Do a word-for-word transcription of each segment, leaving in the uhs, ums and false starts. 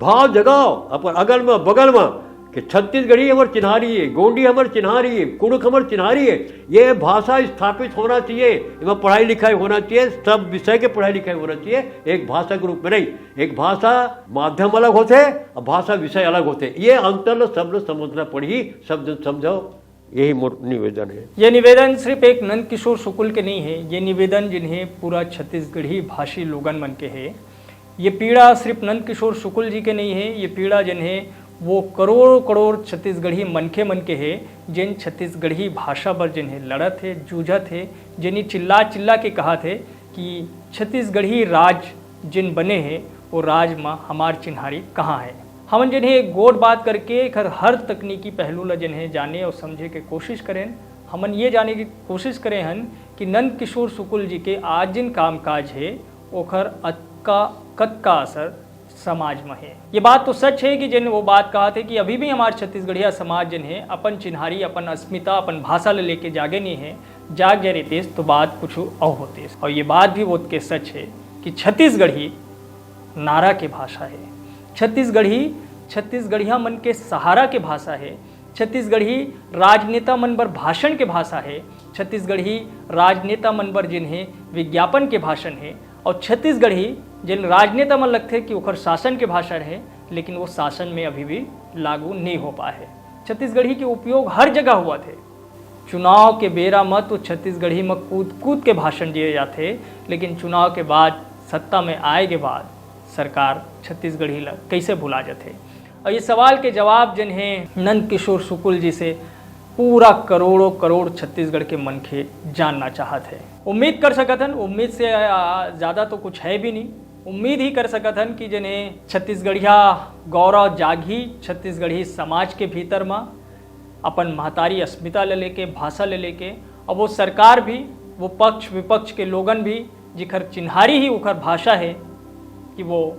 भाव जगाओ अपन अगल में बगल में कि छत्तीसगढ़ी हमर चिन्हारी है, गोंडी हमर चिन्हारी है, कुड़ुख हमर चिन्हारी है। ये भाषा स्थापित होना चाहिए, एमा पढ़ाई लिखाई होना चाहिए, सब विषय के पढ़ाई लिखाई होना चाहिए, एक भाषा के रूप में नहीं। एक भाषा माध्यम अलग होथे, और भाषा विषय अलग होथे। ये अंतर ल सब ल समझना पड़ही, सब जन समझो, यही मोर निवेदन है। ये निवेदन सिर्फ एक नंद किशोर शुक्ल के नहीं है, ये निवेदन जिन्हें पूरा छत्तीसगढ़ी भाषी लोगन मन के है। ये पीड़ा सिर्फ नंद किशोर शुक्ल जी के नहीं है, ये पीड़ा जिन्हें वो करोड़ करोड़ छत्तीसगढ़ी मनखे मन के है, जिन छत्तीसगढ़ी भाषा बर जिन्हें लड़त है, जूझत है, जिन्हें चिल्ला चिल्ला के कहा थे कि छत्तीसगढ़ी राज जिन बने हैं, वो राज में हमार चिन्हारी कहाँ है। हमन जिन्हें एक गोठ बात करके एकर हर तकनीकी पहलू ला जिन्हें जाने और समझे के कोशिश करें, हमन ये जाने की कोशिश करे हन कि नंद किशोर शुक्ल जी के आज जिन कामकाज है, ओकर अतका कतका असर समाज में है। ये बात तो सच है कि जिन वो बात कहा थे कि अभी भी हमार छत्तीसगढ़िया समाज जिन है, अपन चिन्हारी, अपन अस्मिता, अपन भाषा ले लेके जागे नहीं है। जाग जाए रहितेस तो बात कुछ अउ होतेस। और ये बात भी वो के सच है कि छत्तीसगढ़ी नारा के भाषा है, छत्तीसगढ़ी छत्तीसगढ़िया मन के सहारा के भाषा है, छत्तीसगढ़ी राजनेता मन बर भाषण के भाषा है, छत्तीसगढ़ी राजनेता मन बर जिन्हें विज्ञापन के भाषण है, और छत्तीसगढ़ी जिन राजनेता मन लगथे कि ओखर शासन के भाषण है, लेकिन वो शासन में अभी भी लागू नहीं हो पाए है। छत्तीसगढ़ी के उपयोग हर जगह हुआ थे। चुनाव के बेरा म तो छत्तीसगढ़ी म कूद कूद के भाषण दिए जाथे, लेकिन चुनाव के बाद, सत्ता में आए के बाद सरकार छत्तीसगढ़ी ला कैसे भुला जाथे? और ये सवाल के जवाब जिन्हें नंद किशोर शुक्ल जी से पूरा करोड़ों करोड़ छत्तीसगढ़ के मनखे जानना चाहत है। उम्मीद कर सकत हन, उम्मीद से आ, ज्यादा तो कुछ है भी नहीं। उम्मीद ही कर सकत हन कि जिन्हें छत्तीसगढ़िया गौरव जागही छत्तीसगढ़ी समाज के भीतर म, अपन महतारी अस्मिता ले लेके, भाषा ले लेके, और वो सरकार भी, वो पक्ष विपक्ष के लोगन भी, जिखर चिन्हारी ही उखर भाषा है, कि वो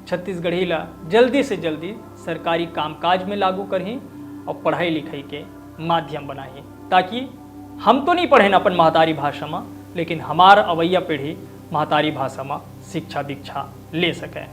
छत्तीसगढ़ी ला जल्दी से जल्दी सरकारी कामकाज में लागू करही और पढ़ाई लिखाई के माध्यम बनाही, ताकि हम तो नहीं पढ़ेन अपन महतारी भाषा में, लेकिन हमार अवैया पीढ़ी महतारी भाषा में शिक्षा दीक्षा ले सके।